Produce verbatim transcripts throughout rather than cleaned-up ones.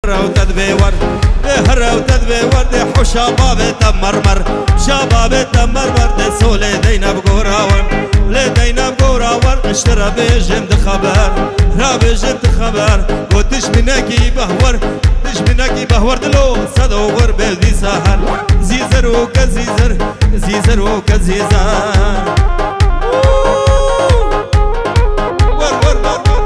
Rew te divê wer, dê her rew te divê wer, dê hewşa bavê te mermer, şa bavê te mermer, dê solê deyne bi gora wer, lê deyne bi gora wer, ez ji te re bêjim di xeber, re bêjim di xeber, got dijminekî behwer, dijminekî behwer dilo, sed oxir bê dîsa her, zîzer û ke zîzer, zîzer û ke zîzer. Wer, wer, wer, wer.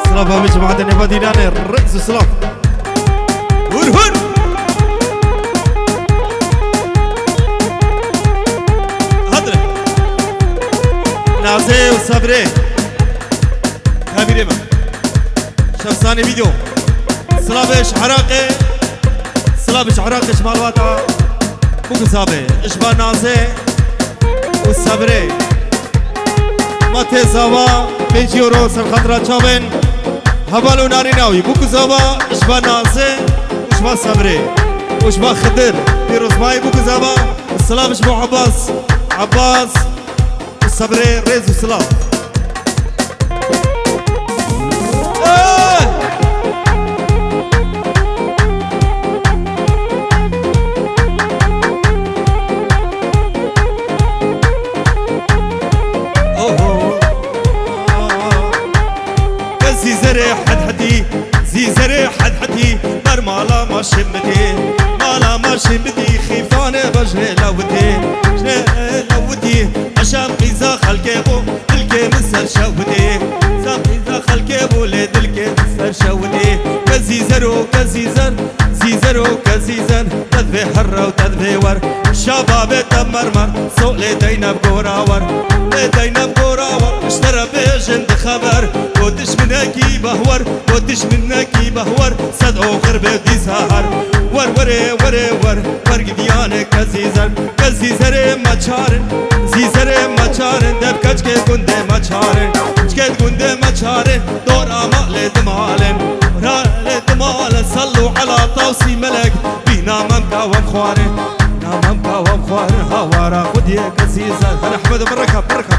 Silav bavê cemaetê nêva dînanê, rêz û silav. Hur hur. Hadre. Nazê û Sebrê. Kabîrê me. Şefsanê vîdeo. Silavê ji Iraqê. Silavê ji Iraqê ji malbata. Bûk û Zabê. Ji ba Nazê û Sebrê. Ma tê zava pêncî euro ser xatira çavên. Heval û narîna wî. Bûk û Zava ji ba Nazê û ji ba Sebrê. Û ji ba Xidir. Pîrozbayê Bûk û Zava. Silav ji bo Abbas. Abbas. Sebrê, rêz û silav. Eh! Oho. Ke zîzerê hedhedî, zîzerê hedhedî, ber mala ma şimitê, mala ma şimitî, xîfanê bejrê lewitê, bejrê lewitî, eşem qîza xelkê bo, dilkê min ser şewitê, zam qîza xelkê bo, lê dilkê min ser şewitê, ke zîzer û ke zîzer, zîzer û ke zîzer, te divê herre û te divê wer, şa bavê te mermer, solê deyne bi gora wer, lê deyne bi gora wer, ji te re bêjin di xeber, got dijminekî behwer, got dijminekî behwer, sed oxir bê dîsa her. Wer werê, werê wer, wer gidiyanê ke zîzer, ke zîzerê me çarin, zîzerê me çarin, dev keçkê gundê me çarin, keçkê gundê me çarin, dora malê dimalin, ra lê dimalin, sallu ala tawsî melek, bîna mem ka wem xwarin, bîna mem ka wem xwarin, hawara xwediyê ke zîzer. Her Ehmed birika, birika.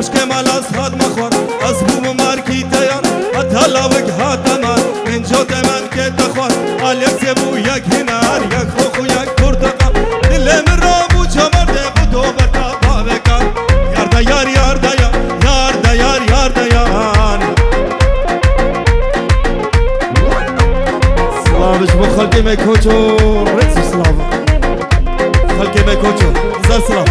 Aşkê malas hat me xwar, ez bûbû markî te yar, heta lawik hate mar, min cotê min kête xwar, Alexê bû yek hinar, yek xox û yek porteqal, dilê min rabû çemerdê, bû to berda bavêkan, yar de yar, yar de yar, yar de yar, yar de yar. Silav ji bo xelkê me koço, rêz û silav. Xelkê me koço, hezar silav.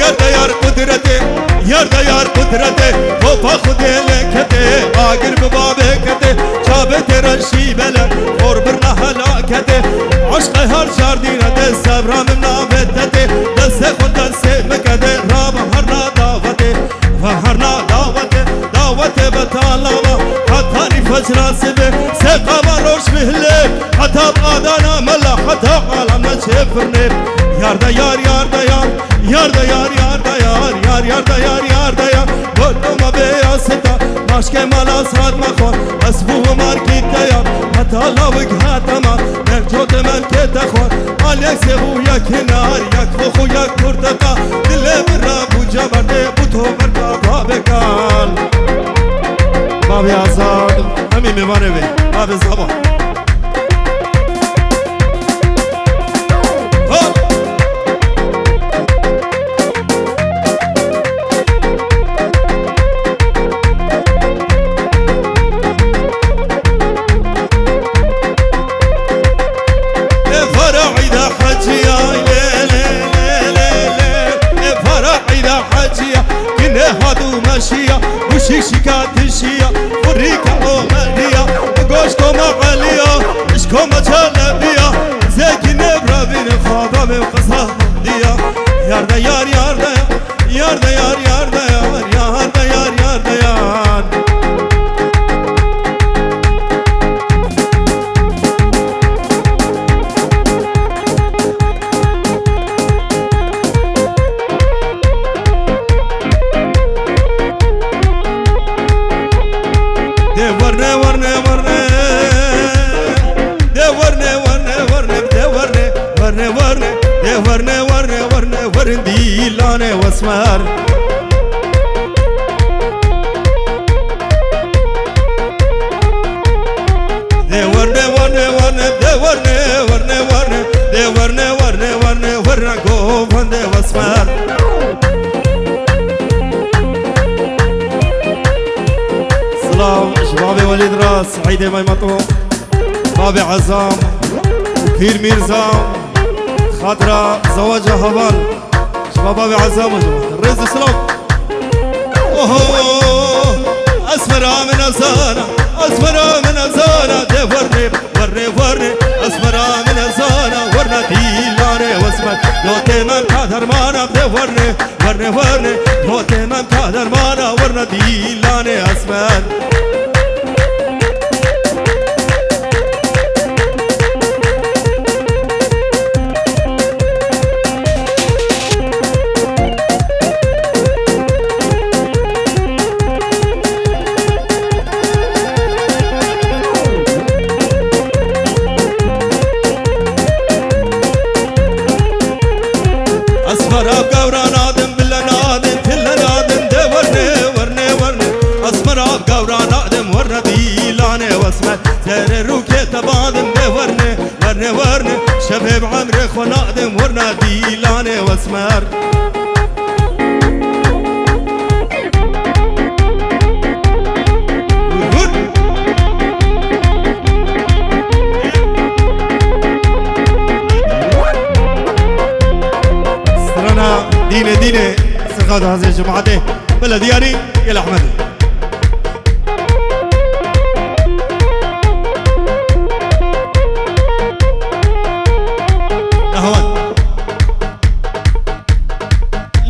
Yar de yar qudretê, yar de yar qudretê, topa Xwedê lê ketê, agir bi bavê ketê, çavê tê reşî bele, xor birna helaketê, eşqê her çar dîne de, sevra min navê te tê, destê xwe destê min kedê, rabim herna davetê. Ve herna dawetê, dawetê betal ama, hetanî fecra sibê, seqama roj bihilê, heta adana mela, heta alem neçê firnê. Yar de yar, yar de yar, yar de yar, yar de yar, yar, yar de yar, yar de yar. Gotoma bê ya seta, maşkê mala saat me xwar, ez bû markî te ya, heta lawik heta ma, Mevcûdê min kête xwar, Alexê bû yek hinar, yek xox û yek porteqal, dilê min rabû cemerdê, bû to berda bavêkan. Bavê Azad, em ê mêvanê wê, bavê Zava. Hop! Ê fara îda heciya, lê, lê, lê, lê, lê. Ê fara îda heciya, kine hadu meşiya, bu şişika tişiya, bu rika omeliya, bu goşko ma aliya, işko ma çelebiya, zekine bravine xaba ve qısa diya. Yar de yar, yar de yar. Esmer. De werne, werne, werne, de werne, werne, werne, de werne, werne, werne, werne, govende Esmer. Silav ji babê Welîd re, Seîdê Meymeto, babê Ezam, Pîr Mîrza, xatira zewaca heval. Ji bo babê Ezam û ji bo rêz û silav. Oho, Esmera min ezana, Esmera min ezana, de werne, werne, werne, Esmera min ezana, werne dîlanê Esmer. Dotê min ka dermana, de werne, werne, werne, dotê min ka dermana, werne dîlanê Esmer. Esmer av gawra nadim, bile nadim, tile nadim, de werne, werne, werne. Esmer av gawra nadim, werne dîlanê Esmer. Zerê rûkê te badim, de werne, werne, werne. Şevê bi emrê xwe nadim, werne dîlanê Esmer. Strana dîne dîne, sixat hazê cemaatê, belediyarî gel Ahmed. Ahmed.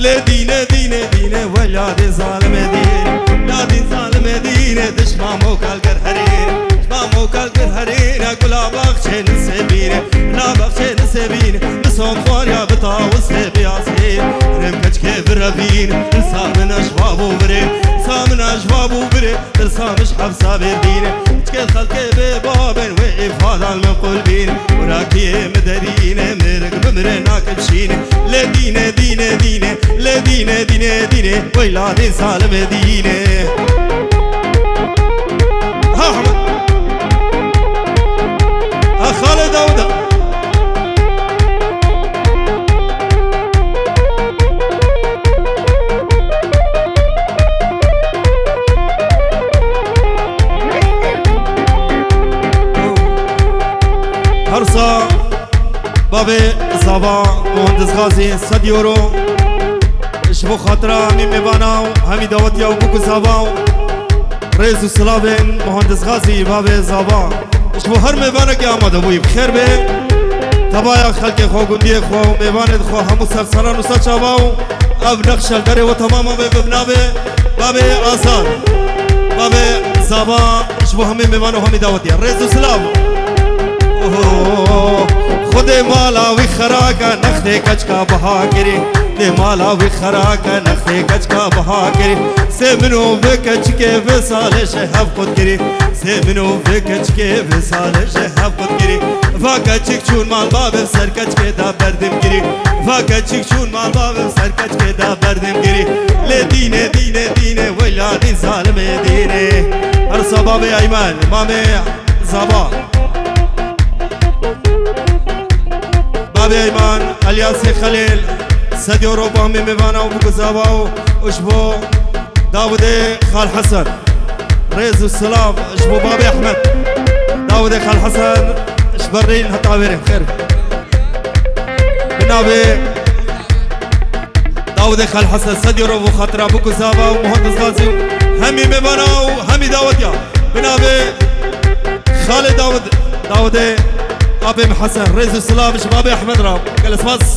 Lê dîne, dîne, dîne, we ladê zalimê dîne. Ladî zalimê dîne, dişma mokal ger herîne. Dişma mokal ger herîne, gula baxçê nisêbîne. Gula baxçê nisêbîne, bi som xwariya bi tawusê biyasîne. Rêm keçkê virevîne, tirsa min eşva bû virê. Tirsa min eşva bû virê, tirsa min ji hefsa bêr dîne. Çikê xelkê bê babên wê îfadan min qul bîne. Wirakiyê min derîne, mêrik bimire nakil şîne. Lê dîne, dîne, dîne, lê dîne, dîne, dîne, weyla dîn salimê dîne. Ha, ha. Ha, Xalê Dawda. Hersa. Bavê Zava Muhandis Xazî sed euro. Ji bo xatira hemî mêvana û hemî dawetiya û bûk û zava û rêz û silavên Muhandis Xazî, bavê Zava. Ji bo her mêvanekê amade bûyî bi xêr bê. Tebaya xelkê xwe, gundiyê xwe û mêvanê xwe hemû ser seran û ser çava û ev nexşe li derê we temama bê, bi navê bavê Azad, bavê Zava. Ji bo hemî mêvan û hemî dawetiya rêz û silav. Oho, Xwedê mala wî xera ke nextê keçka biha kirî. Dê mala wî xera ke nextê keçka biha kirî. Sê min û vê keçikê vê salê ji hev qut kirî. Sê min û vê keçikê vê salê ji hev qut kirî. Va keçik çûn mal bavê ser keçikê de berdim kirî. Va keçik çûn mal bavê ser keçikê de berdim kirî. Lê dîne, dîne, dîne, weyla dîn zalimê dîne. Hersa bavê Eymen, mamê Zava. Bavê Eyman, Elyasê Xelîl, sed euro bo hemî mêvana û bûk û zava û ji bo Dawidê Xal Hesen. Rêz û silav ji bo bavê Ehmed. Dawidê Xal Hesen, ji ber rîn heta wêrê xêr. Bi navê Dawidê Xal Hesen sed euro bo xatira bûk û zava û Muhandis Xazî û hemî mêvana û hemî dawetiya. Bi navê Xalê Dawid, Dawidê Abê Hesen, rêz û silav ji babê Ehmed re. Gelek spas.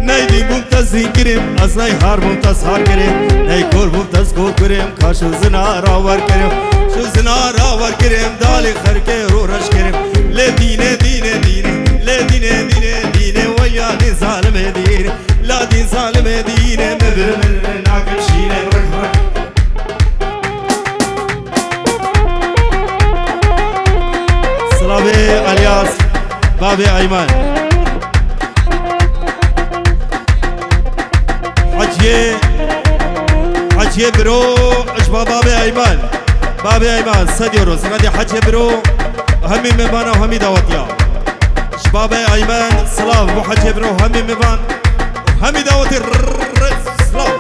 Ney dîn bûm te zîn kirîm, ez ney har bûm te zhar kirîm, ney kor bûm te zgor kirîm, ka şu zina ra wer kirîm, şu zina ra wer kirîm, dalî xerkê rû reş kirîm. Lê dîne, dîne, dîne, lê dîne, dîne, dîne, weya dîn zalimê dîne, la dîn zalimê dîne, me bir, bir, bir, nakim şîne, rık, rık. Bê Elyas, babê Eymen. Heciyê, Heciyê Biro, ji ba babê Eymen. Babê Eymen, sed euro. Zinadê Heciyê Biro, hemî mêvana û hemî dawetiya. Ji babê Eymen, silav bo Heciyê Biro, hemî mêvan. Hemî dawetî r-, r-, silav.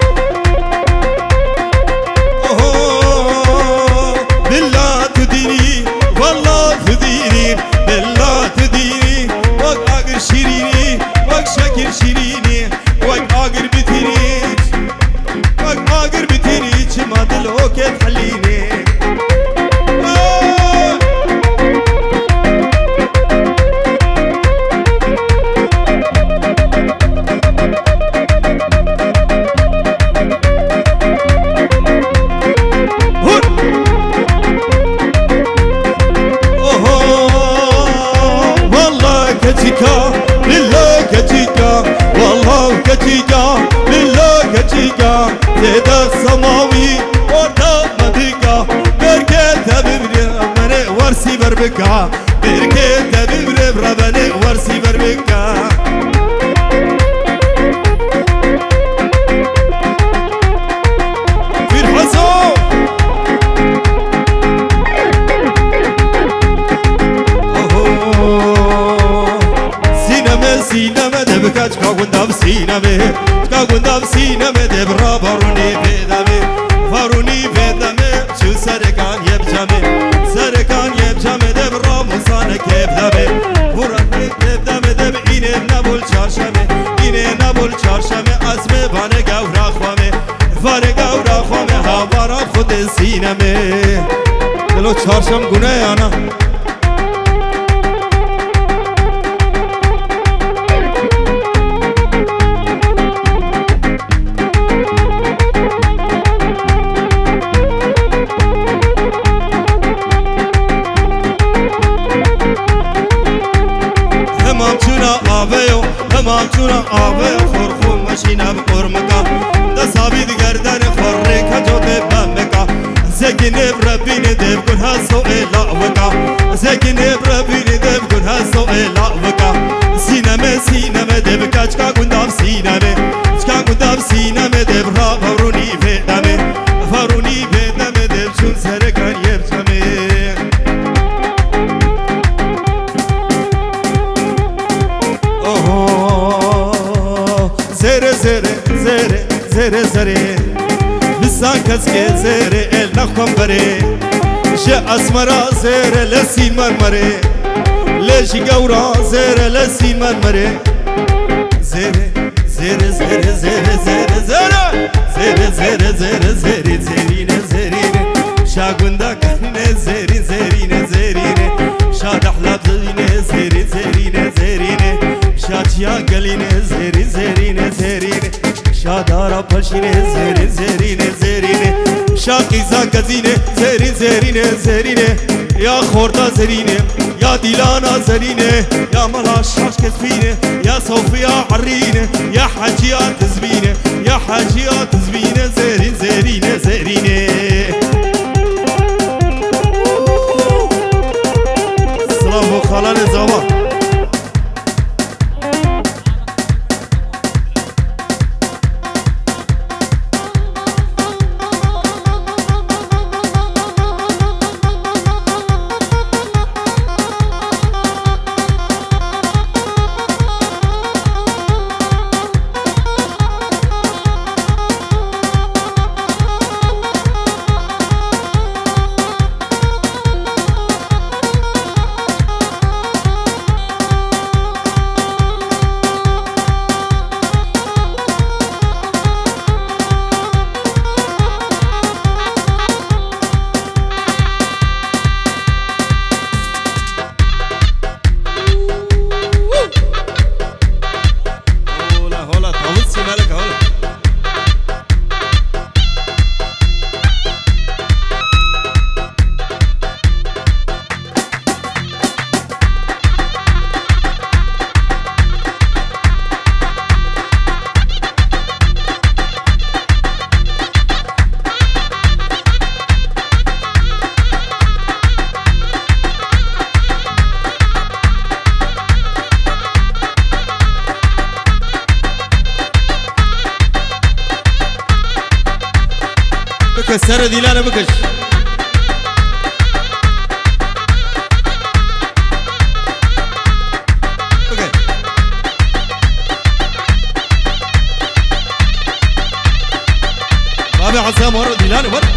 Oho, billa tu dînî, walla tu dînî, billa tu dînî, wek agir şîrînî, wek şekir şîrînî, wek agir bitînî, wek agir bitînî, çima dilokê dihilînî. Hur! Oho! Wallah keçika, billah keçika, wallah keçika, billah keçika. Têde semawî, orta medika, berke te bibri, mene warsî ver bika. Berke te bibri, revenê warsî ver bika. Pîr Hezo! Oho! Sîneme, sîneme de bika çka gunda bi sîneme. Çka gunda bi sîneme de bi ra barûnî vêdeme. Barûnî vêdeme, çû serekan yê bi camê. Serekan yê bi camê de bi ra mûsane kêf deme. Hûra kêf deme de bi înê nebol çarşeme. Înê nebol çarşeme, ez mêvanê gewra xwe me. Vanê gewra xwe me, hawara xwe de sîneme. Dilo çarşem gune yana. Hemam çûna aveyo, hemam çûna aveyo, xorxo meşîne bi qormika. Dest avî di gerdanê xwe rêka cotê bemika. Zekinê bi rebînê dev gunha soê lawika. Zekinê bi rebînê dev gunha soê lawika. Sîneme, sîneme dev kaçka gunda bi sîneme. Çka gunda bi sîneme dev ra varûnî vêdeme. Varûnî vêdeme dev çûn serekan yê bi çemê. Oho. Zere, zere, zere, zere, zere. Lisan keskê zere, el naxwem bere. Ji esmera zere, lesî mermere. Lê ji gewra zere, lesî mermere. Zere, zere, zere, zere, zere, zere. Zere, zere, zere, zere, zerîne, zerîne. Şa gunda Gelîne zerî, zerîne, zerîne. Şa dehla zerîne, zerî, zerîne, zerîne. Şa çiya gelîne, zerî, zerîne, zerîne. Şa dara peşîne, zerî, zerîne, zerîne. Şa qîza gezîne, zerî, zerîne, zerîne. Ya xorta zerîne, ya dîlana zerîne. Ya mala şaş kesbîne, ya Sofiya erîne, ya heciya tizbîne, ya heciya tizbîne, zerî, zerîne, zerîne. Silav bo xalanê zava. Dîlanê bikiş. Bike. Babê Hesen were, Dîlanê were.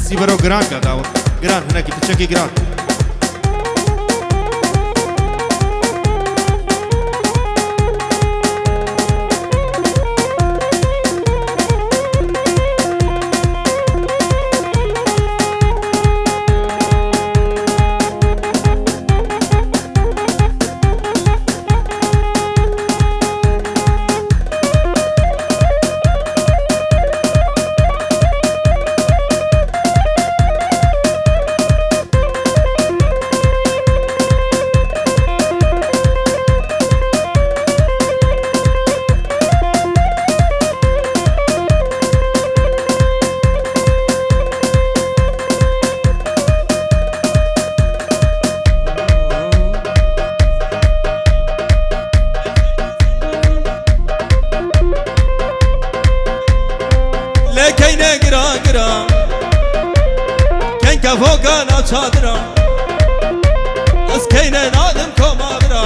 Sîbero giran ke dawo. Giran, hinekî piçekî giran. Lê keyne gira gira, keyne kevoka nav çadira. Ez keyne nadim koma bira.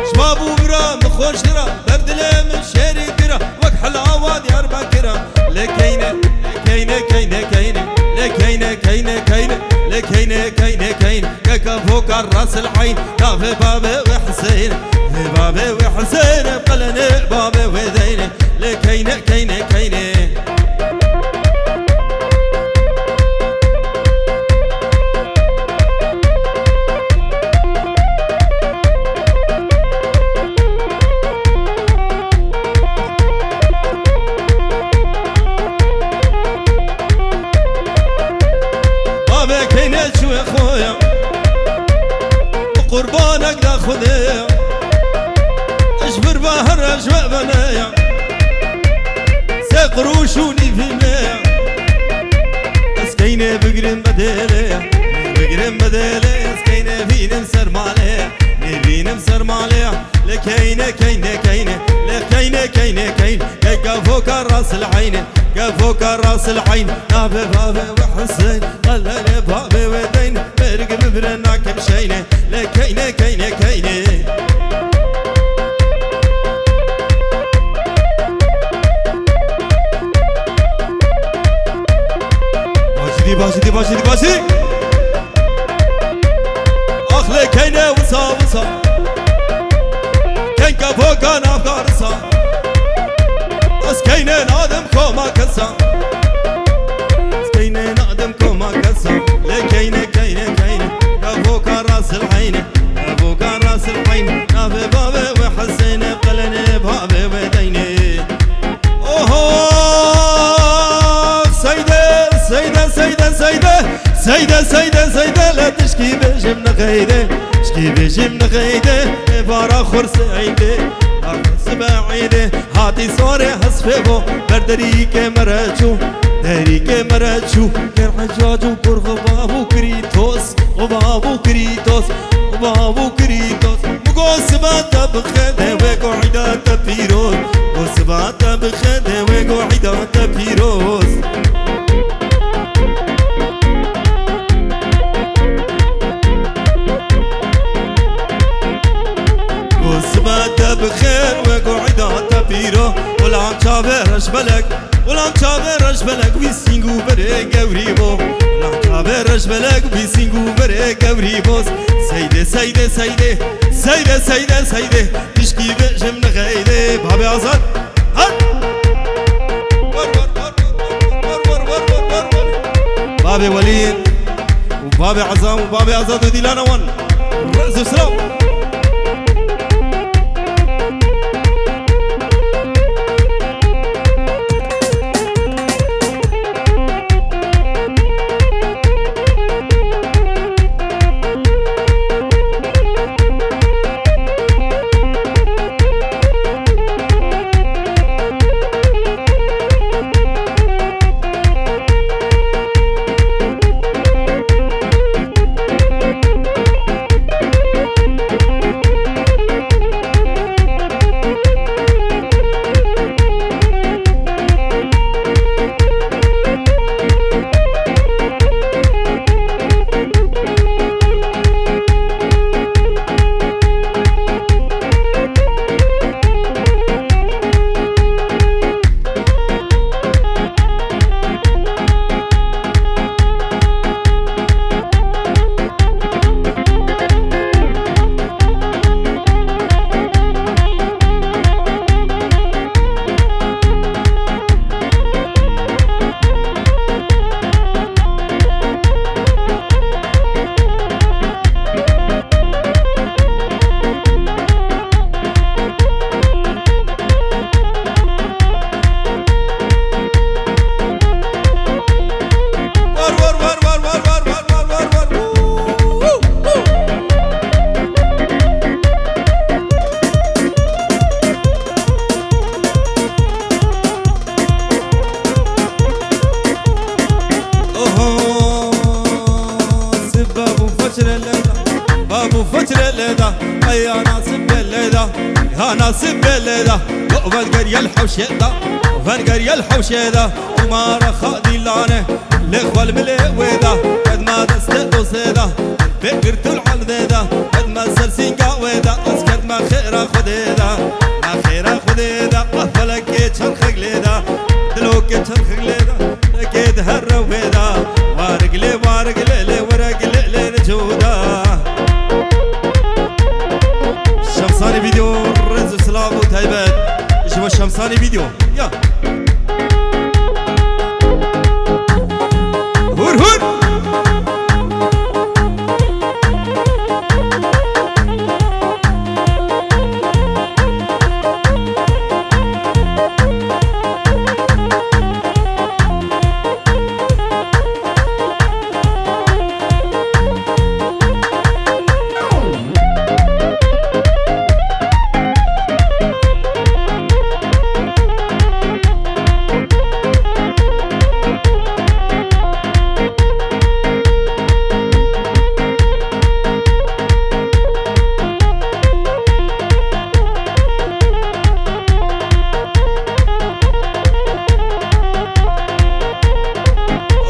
Ji ma bû bira min xweştir a, ber dilê min şêrî kira. Wek Helawa Diyarbekir a. Lê keyne, keyne, keyne, keyne. Lê keyne, keyne, keyne. Lê keyne, keyne, keyne. Keke voka Rasil Eyn, navê babê wê Huseyne. Vê babê wê Huseyne, qelenê babê wê deyne. Lê keyne, keyne, keyne. Bavê keyne çûye xwe ya, bi qurbanek da Xwedê ya. Ji vir va here ji we vene ya, sê qirûş û nîvî me ya. Ez keyne bigrim bedêlê ya, bigrim bedêlê, ez keyne vînim ser malê ya, nêvînim ser malê ya. Lê keyne, keyne, keyne, lê keyne, keyne, keyne. Keyka voka Rasil Eyne, ke voka Rasil Eyn. Navê bavê wê Huseyne, qelenê babê wê deyne. Merg bibire nakim şeyne, lê keyne, keyne, keyne. Bajidî, bajidî, bajidî, bajidî. Ax lê keyne wisa wisa, keyne voka nav karisa. Ez keyne nadim koma kesa. Ez keyne nadim koma kesa. Lê keyne, keyne, keyne. Evoka Rasil Eyne. Evoka Rasil Eyne. Navê bavê wê Huseyne, qelenê bavê wê deyne. Oho! Seyde, seyde, seyde, seyde. Seyde, seyde, seyde, le tişkî bêjim nexeyde. Tişkî bêjim nexeyde. Ê bara xur seyde. Sibe îdê hatî sorê hesfê bo, ber derîkê me re çû, derîkê me re çû. Ger ecac û kur xivav û kirîtos, xivav û kirîtos, xivav û kirîtos. Go siba te bixêne wê go îda te pîroz, go siba te bixêne wê go îda te pîroz. Go siba te bi xêr we go îda te pîro. Ulan çavê reşbelek, ulan çavê reşbelek wî sîng û berê gewrî bo. Ulan çavê reşbelek wî sîng û berê gewrî bo. Seydê, seydê, seydê, seydê, seydê, seydê. Tişkî vê jim nixeydê. Babê Azad. Her. Babê Welîd û babê Ezam û babê Azad û Dîlana wan. Rez û silav. Oho, sibab û feçre leda, bab û feçre leda, ey ya nasib be leda, ya nasib be leda. Yo, vengeriya li hewşê da, vengeriya li hewşê da, Umara Xadîlane, lê xwe li milê wê da, qedma destê dostê da, pê girtul erdê da, qedma ser sînga wê da, ez kedma xêra Xwedê da, na xêra Xwedê da, a felekê çerxek lê da, dilokê çerxek lê da, felekê di her rewê da, warigilê, warigilê, lê weregilê, lê nicoda. Şemsanî Video, rêz û silav û taybet ji bo Şemsanî Video. Ya. Hur hur.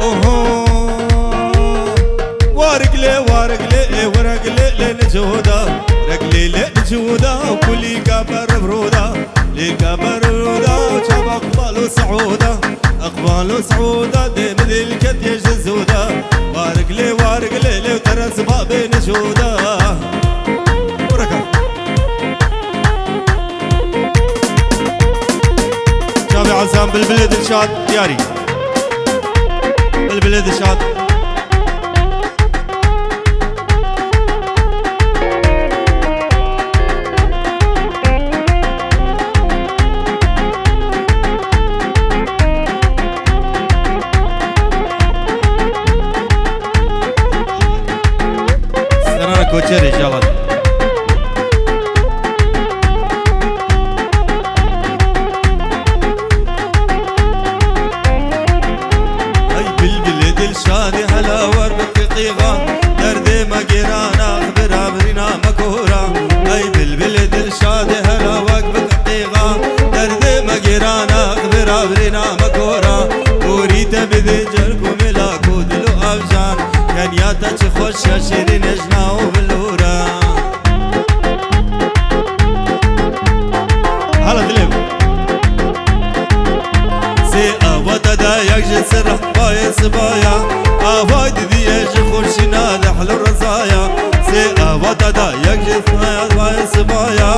Oho. Warigilê, warigilê, ê weregilê, lê nicoda. Regilê lê nicoda, kulîka ber roda. Lêka ber roda, çava Iqbal û Seûda. Iqbal û Seûda, dê min dil ketiye ji zoda. Warigilê, warigilê, lê teres babê nicoda. Buraka. Çavê Ezam, Bilbilê Dilşad, diyarî. Bilbilê Dilşad. Serana Koçerê, inşallah. Şadî hela wer bike qîxa, derdê me gêrana, bira birîna me kora. Ey bilbilê dil şadî hela wek bike qîxa, derdê me gêrana, bira birîna me kora. Gorî te bidê cerg û mêlak û dil û avcan, kenya te çi xweş ya şêrîn e jina û bilora. Hala dilê min. Sê ava te de yek ji sira bayê sibaya. Ava didiye ji xurşîna de helo rizaya. Sê ava te de yek ji sira bayê sibaya.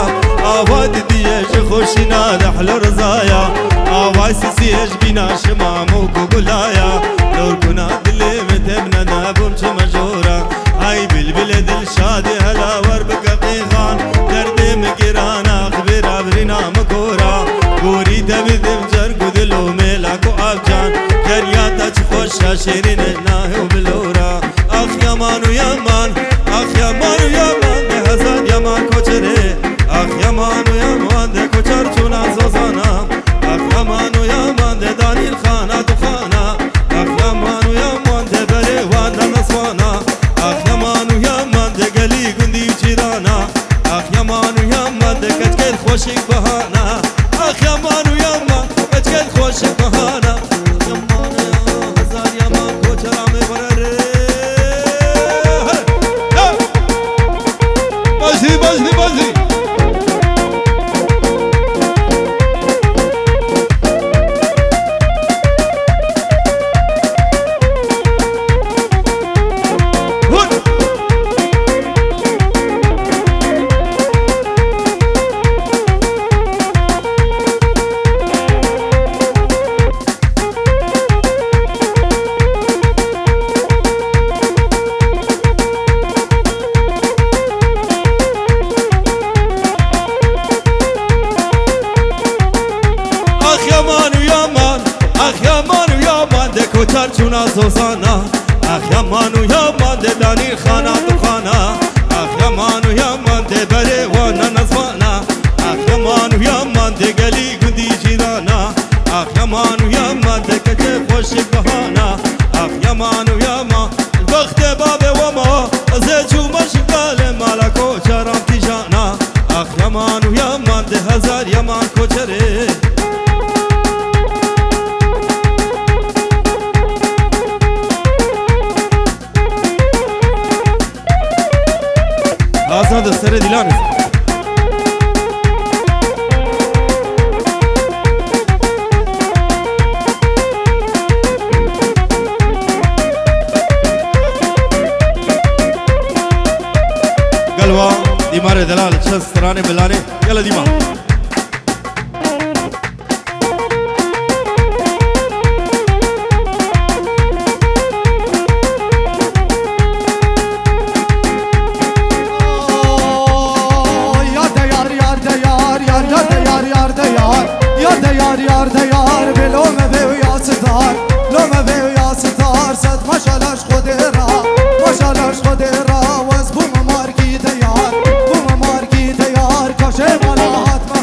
Ava didiye ji xurşîna de helo rizaya. Ava sisiye ji bîna şima mûk û gulaya. Lor kuna dilê min te min nebûm çi mejora. Ay bilbilê dil şadî hela wer bike qîxan. Derdê min gêrana, xibêra birîna min kora. Gorî te bidim cerg û dil û mêlak û avcan. Kenya te çi xweş ya şêrîn e nahê û bilora. Ax yaman û yaman, ax yaman û yaman, de hezar yaman koçerê. Ax yaman û yaman, de koçer çûna zozana. Ax yaman û yaman, de danîn xana tu xana. Ax yaman û yaman, de berê wan de neswana. Ax yaman û yaman, de gelî gundî û cîrana. Ax yaman û yaman, de keçkên xweşik bahana. Ax yaman û yaman, keçkên xweşik bahana. Ax yaman û yaman, hezar yaman, koçera me were rê. Hey! Hey! Bajî, bajî, bajî. Ax yaman û yaman, ax yaman û yaman, de koçer çûna zozana. Ax yaman û yaman, de danî xana tu xana. Ax yaman û yaman, de berê wan ne nezwana. Ax yaman û yaman, de gelî gundî cîrana. Ax yaman û yaman, de keçê xweşik bahana. Ax yaman û yaman, bextê babê wema, ez ê çûme şingalê mala koçeran tîjana. Ax yaman û yaman, de hezar yaman koçerê. Azad serê dîlan e. Gel wa dîmarê delal çend stranê bilanê. Gel dîma. Yar de yar, yar de yar, yar, yar de yar, yar de yar. Yar de yar, yar de yar, bê lo me bê ya sitar. Lo me bê ya sitar, sed maşallah ji Xwedê ra. Maşallah ji Xwedê ra, wez bûme markî de yar. Bûme markî de yar, kaşê mala hat me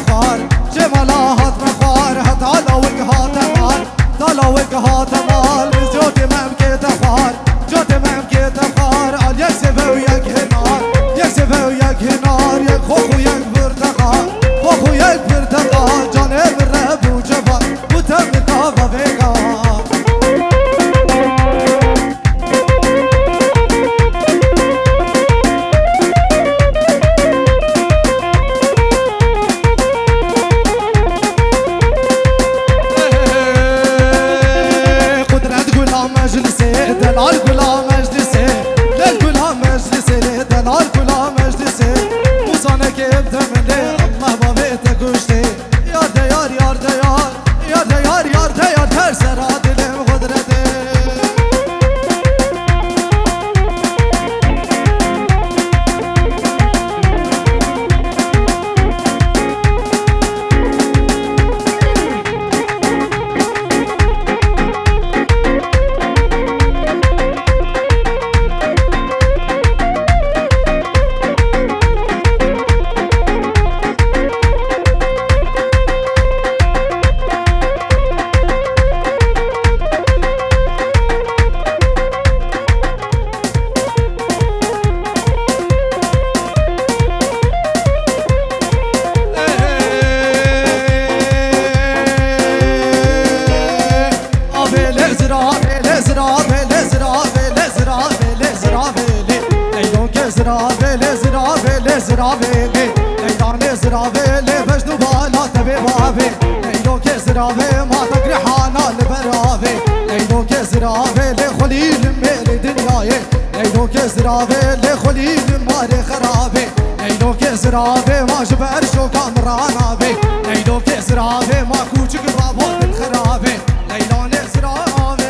Ziravê lê, leylanê ziravê lê, bejn û bala tevê bavê. Leylokê ziravê ma tekrihana li beravê. Leylokê ziravê lê, xulî li mêrê dinyayê. Leylokê ziravê lê, xulî li marê xerabê. Leylokê ziravê ma ji ber şoka miran avê. Leylokê ziravê ma kûçik bavo din xerabê. Leylanê ziravê.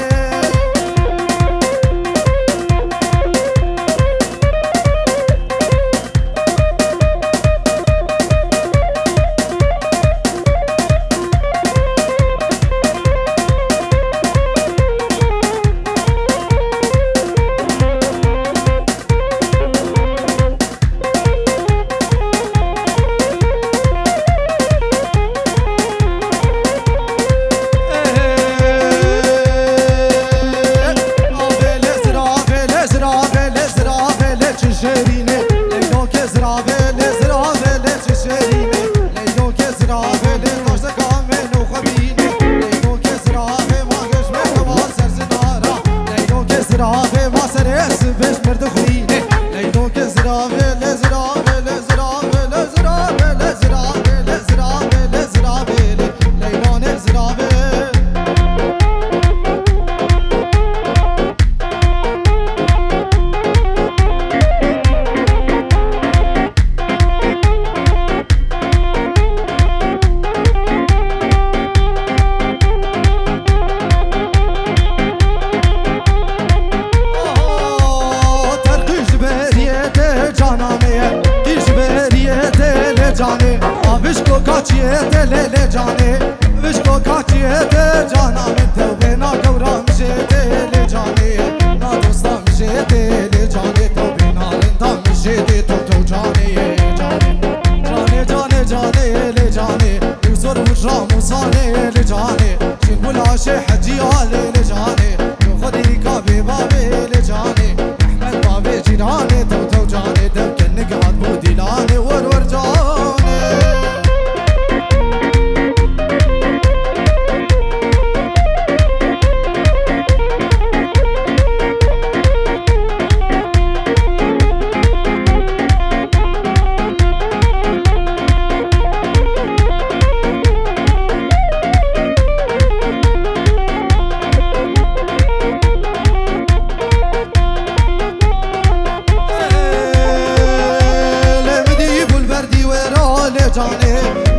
Ziravê lê, ziravê lê, ziravê lê, ziravê lê çi şêrînê. Leylokê ziravê lê, ziravê lê çi şêrînê. Leylokê ziravê lê, taşteka mên û xwebînê. Leylokê ziravê ma geş me hewa ser zinara. Leylokê ziravê ma serê sibêj mir dixwînê. Leylokê ziravê lê, ziravê lê, ziravê lê, ziravê lê, ziravê lê, ziravê lê, ziravê lê. Leylanê ziravê. Oho, ter qîj beriyê te cana me ye, qîj beriyê te lê canê, avişko kaçiyê te lê lê canê, vişko kaçiyê te cana me, tewbê na gewra mijê te lê canê, na dosta mijê te lê canê, tewbê na rinda mijê te, tew tew canê, canê, canê, canê, canê, lê canê. Zor û ramûsanê li canê, çin gulaşê hecî alê li canê, tu xwedî ka bê bavê li canê, rehmet bavê cîranê, tew tew canê, dev ke nigat bû dîlanê, wer wer canê. Lê min dî bû li ber dî wêro lê canê,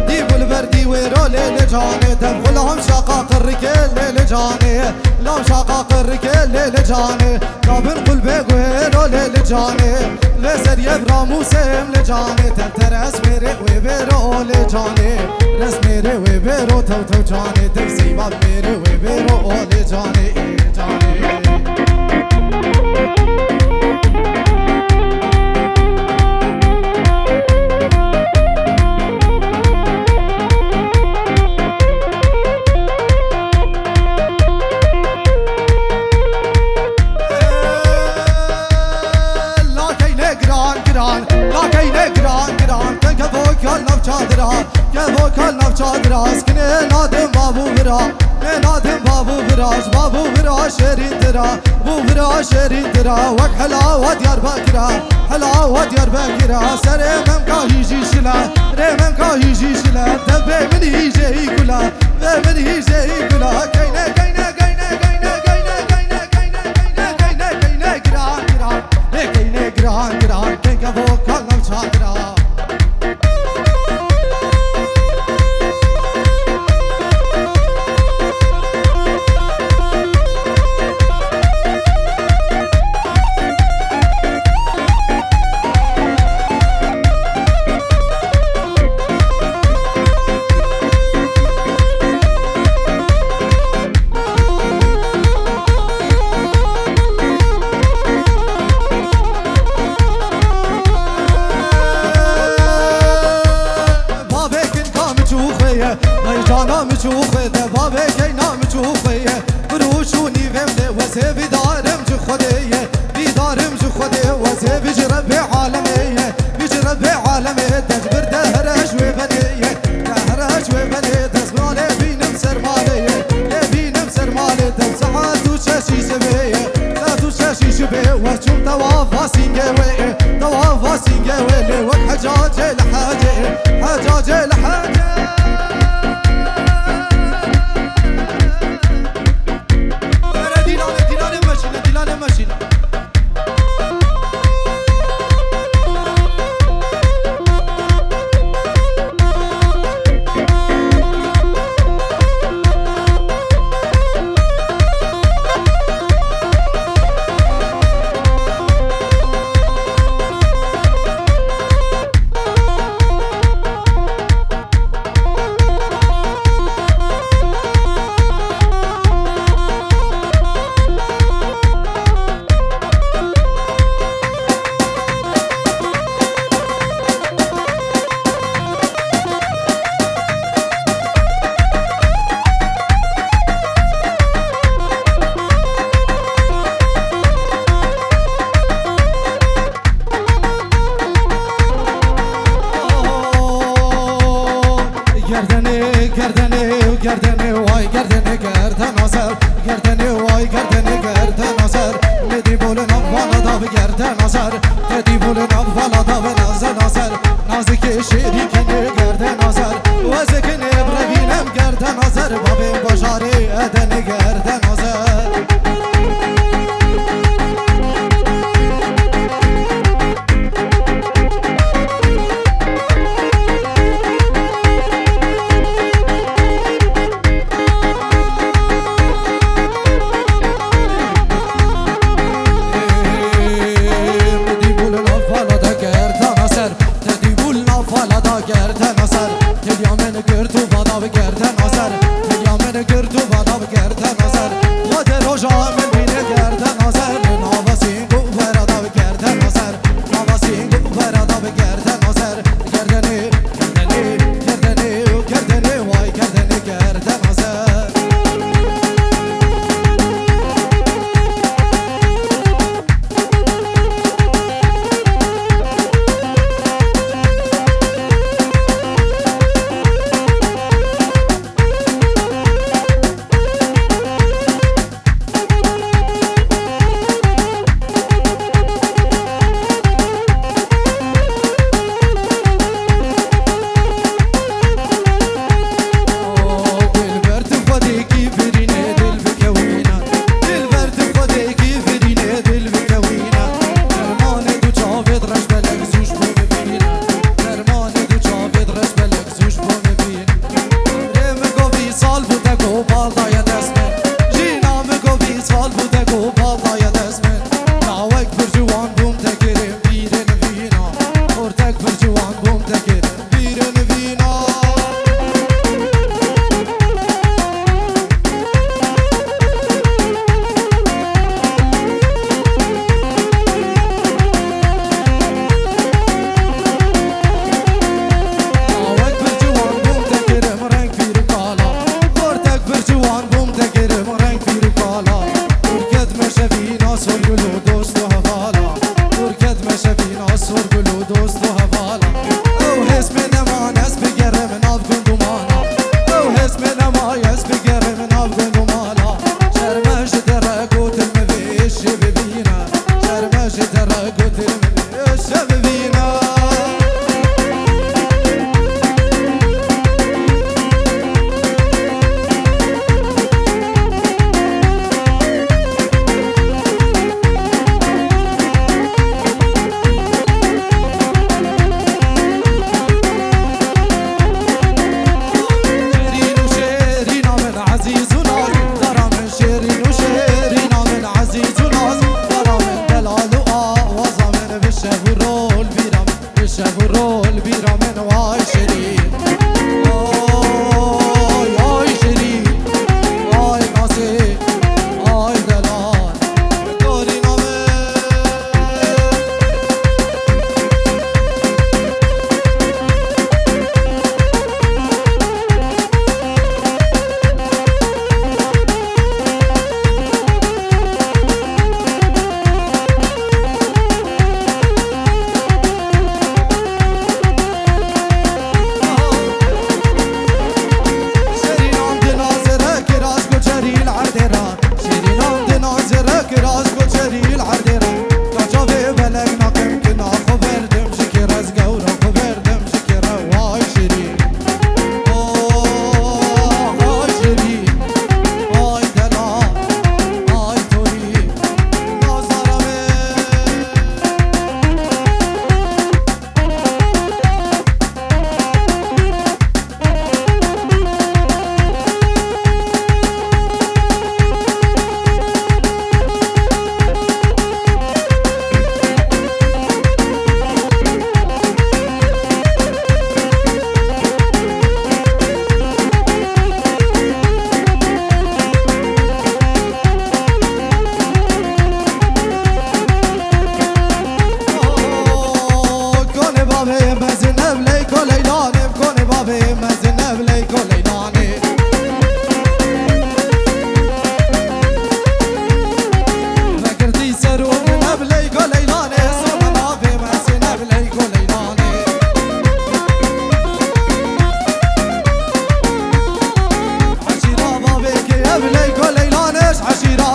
dî bû li ber dî wêro lê lê canê, dev xulam şaqa qirrikê lê lê canê, lam şaqa qirrikê lê lê canê. Navin qulbê guhêro lê li canê, vê seriyê bi ramûsê em li canê, tem te resmê rê wê bêro lê canê, resmê rê wê bêro tew tew canê, tev seyba bi mêrê wê bêro o lê canê, ê canê. Lakeyne giran giran, lakeyne giran giran, te kevo kal nav çadira, kevo kal nav çadira, skinê nadim babu vira, ne nadim babu vira, ji babu vira şêrîn tira, bu vira şêrîn tira, wek helawa Diyarbekira, helawa Diyarbekira, serê memka hîjî şile, rê memka hîjî şile, te bê min hîjê î kule, bê min hîjê î kule, keyne, keyne, keyne, keyne, keyne, keyne, keyne, keyne, keyne, keyne, giran, giran, ê keyne, giran, giran, keyke vo kal nav çadira. Bavê kinka min çûxê ye, ney cana min çûxê de, bavê keyna min çûxê ye. Birûş û nîvêm lê wezê vîdarim ji Xwedê ye, vîdarim ji Xwedê wezê vî ji Rebbê alemê ye, vî ji Rebbê alemê de ji vir de here ji wê venê ye, de here ji wê venê dest malê bînim ser malê ye, lê bînim ser malê de saet û şeşî şevê ye, saet û şeşî Şibê we çûm tewava sîngê wê, tewava sîngê wê lê wek hecacê li hecê, hecacê li hecê. Ere dîlanê, dîlanê meşîne, dîlanê meşîne. Gerdenê, gerdenê, gerdenê, way gerdenê, gerden azer. Gerdenê, way gerdenê, gerden azer. Nedî bole nav vala da bi gerden azer. Nedî bole nav vala da bi naze nazer. Nazikê şêrî kenê gerden azer. Wezekine brevînem gerden azer. Babê bajarê edenê gerden azer. Gerden azer, hilya min girtu bana bi gerden azer, hilya min girtu bana bi gerden azer. Xwedê roja min bîne gerden azer, nava sîng û vera da bi gerden azer, nava sîng û vera da bi gerden azer. Gerdenê, gerdenê, gerdenê, gerdenê, way gerdenê gerden azer. Dilber tu xwedêkî birîne dil bikewîne. Dilber tu xwedêkî birîne dil bikewîne. Dermanê du çavêt reş belek zû ji bo min bîne. Dermanê du çavêt reş belek zû ji bo min bîne. Rê min got vî sal bû te ku bal daye dest min. Jîna min got vî sal bû te ku bal daye dest min. Lawek pir ciwan bûm te kirin bîrê nivîna. Ortek pir ciwan bûm te kirin. Bîrê nivîna. Lawek pir ciwan bûm te kirim reng pîr û kala. Ortek pir ciwan bûm te kirim reng pîr û kala. Tirket meşevîna sorgul û dost û hevala. Tirket meşevîna sorgul û dost û hevala. Ew hêz min nema ez bigerim nav gund û mana. Ew hêz min nema ez bigerim nav gund û mana. Şerme ji te re gotin min vê êşê bibîne. Şerme ji te re gotin min vê êşê bibîne. Şêrîn û şêrîna min ezîz û naz, dara min şêrîn û şêrîna min ezîz û naz, dara min delal û awaza min bi şev û rol.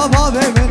Bavê